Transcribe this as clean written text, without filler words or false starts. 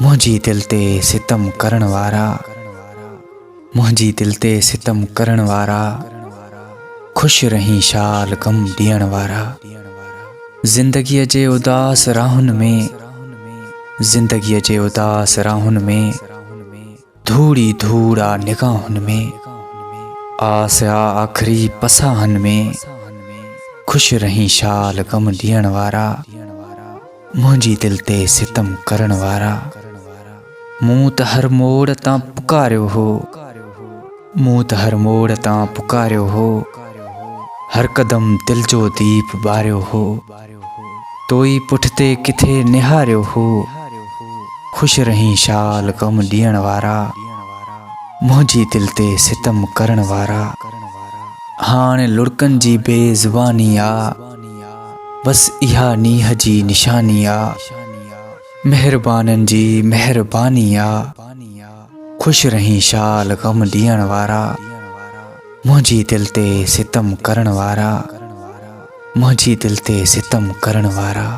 منهنجي دل تي ستم ڪرڻ وارا، منهنجي دل تي ستم ڪرڻ وارا، خوش رهين شال غم ڏيڻ وارا. زندگيء جي اداس راهن ۾، زندگيء جي اداس راهن ۾، ڌوڙ ئي ڌوڙ آ نگاهن ۾، آس آ آخري پساهن ۾، خوش رهين شال غم ڏيڻ وارا، منهنجي دل تي ستم ڪرڻ وارا. مون ته هر موڙ تان پڪاريو هو، مون ته هر موڙ تان پڪاريو هو، هر قدم دل جو ديپ ٻاريو هو. تو ئي پٺتي ڪٿي نهاريو هو. خوش رهين شال غم ڏيڻ وارا، منهنجي دل تي ستم ڪرڻ وارا. هاڻ لڙڪن جي بي زباني آ، بس اها نينهن جي نشاني آ. مهربانن جي مهرباني آ، خوش رهين شال غم ڏيڻ وارا، منهنجي دل تي ستم ڪرڻ وارا. منهنجي دل تي ستم ڪرڻ وارا.